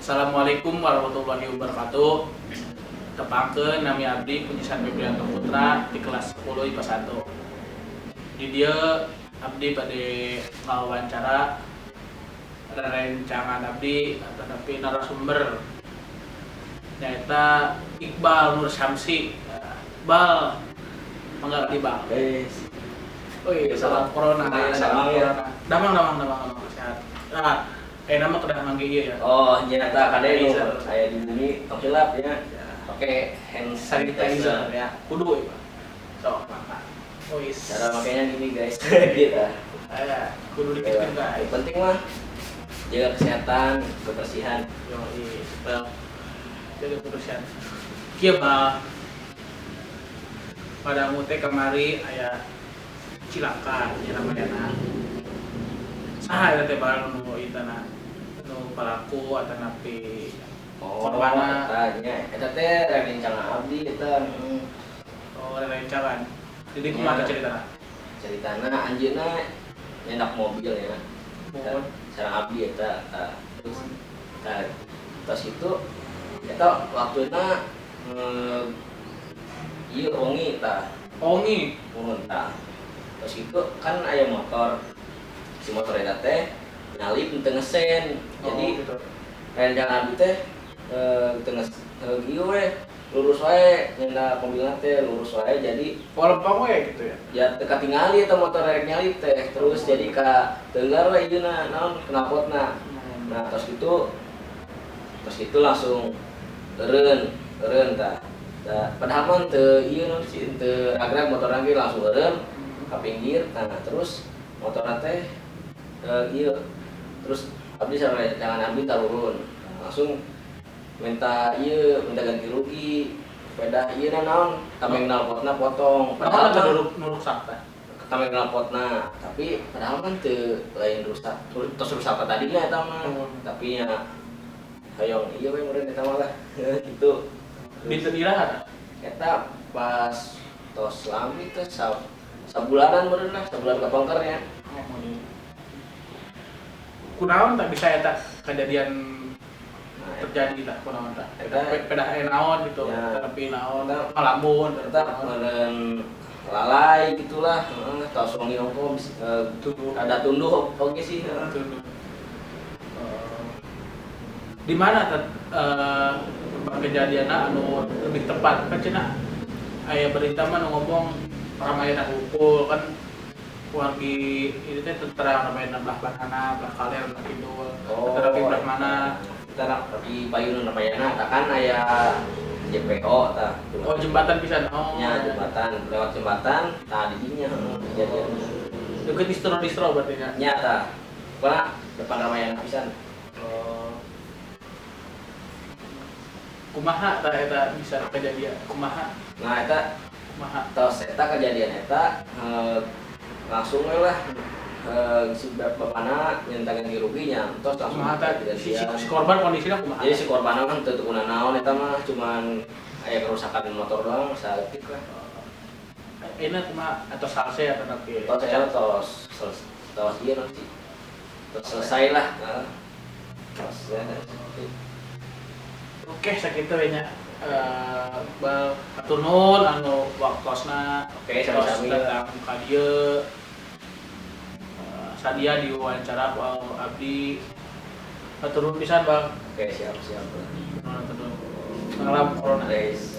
Assalamualaikum warahmatullahi wabarakatuh. Tepangkeun, nami abdi Kunjisan Febrianto Putra di kelas 10 IPA 1. Di dieu abdi bade ngawawancara rerencangan abdi atau narasumber, nyaeta Iqbal Nur Syamsi. Iqbal, mangga di Bal. Guys. Oh iya, salam corona, Nah, salam damang ya. corona. Damang, damang, damang, damang, sehat. Nah, nama kedah mangge ieu ya. Oh, nyata kade nu Sanitizer. Aya di bumi tong hilap ya. Pakai hand Sanitizer ya. Kudu ya, Pak. Sok, mangga. Oh, is. Cara makainya gini, guys, gitu. Eh, kudu dikit guys. Yang penting mah jaga kesehatan, kebersihan. Yo, iya. Jaga kebersihan. Kieu, Bang. Pada teh kamari aya cilaka di Ramayana. Saha eta teh, Bang, nu ieu na, nu pelaku atanapi Oh, korbanna? Eta nya, eta teh rencana abdi eta. Oh, rerencangan. Jadi kumaha Ya. ceritana? Ceritana anjeunna nyandak mobil ya. Muhun. Sareng abdi eta, eta. Terus eta tos itu eta waktuna ieu wengi tah. Wengi. Muhun tah. Terus itu kan aya motor. Si motor eta teh nyalip teu ngesen. Jadi Oh, gitu. Rencana abdi teh teu ieu we lurus wae, nyandak mobilna teh lurus wae, jadi Lempang we gitu ya. Ya teu katingali eta motor rek nyalip teh, terus jadi ka teunggar we ieuna naon, knalpotna. Nah, terus itu langsung eureun eureun tah. Tah, padahal mah teu ieu naon sih, teu ragrag motorna ge, langsung eureun ka pinggir. Nah, terus motorna teh ieu, terus abdi sareng rerencangan abdi tarurun langsung minta ieu, minta ganti rugi sepeda ieu na naon, tameng knalpotna potong. Padahal Padahal ada mah nu rusak teh. Tameng knalpotna, tapi padahal kan teu lain rusak tos rusak tadinya eta mah. Tapi ya hoyong ieu we meureun eta mah lah gitu. Dinten iraha tah? Eta pas tos lami teh sabulanan meureun lah, sabulan kapengker nya. Kunaon tak bisa eta kejadian Nah, terjadi lah, kunaon tah? Eta- Pedah aya naon gitu, Ya. tapi naon Eta- ngalamun eta meureun lalai gitulah, heeh, tos wengi ongko Tunduh. Ada tunduh oge sih, heeh. Tunduh. Di mana tempat kejadianna anu lebih tepat? Kan cenah aya berita mah nu ngomong Ramayana hukul kan wargi ini teh tentara Ramayana belah mana, belah kaler, belah kidul. Oh. Tentara belah mana? Kita di payun Ramayana tah kan aya JPO tah. Oh, jembatan pisan. Oh. Nya jembatan, lewat jembatan tah di dinya, heeh, kejadianna. Deket distro-distro berarti nya. Nya tah, pokona depan Ramayana pisan. Oh. Kumaha tah eta bisa kejadian? Kumaha? Nah, eta Kumaha? Tos eta kejadian eta langsung we lah si bapakna nyenta ganti rugi nya, tos langsung Kumaha tah si kejadian. Si korban kondisinya kumaha? Jadi si korban mah teu naon, eta mah cuman aya kerusakan motor doang saeutik lah. Ini kumaha, atau salse atau napi? Tos eta tos tos ieu naon sih, tos selesai lah. Heeh. Tos ya. Oke, sakitu we nya. Bal, hatur nuhun anu waktosna. Oke, sami-sami. Tos datang ka dieu. Sadia diwawancara ku abdi. Hatur nuhun pisan, Bang. Oke, siap siap. Hatur nuhun. Salam corona. Guys.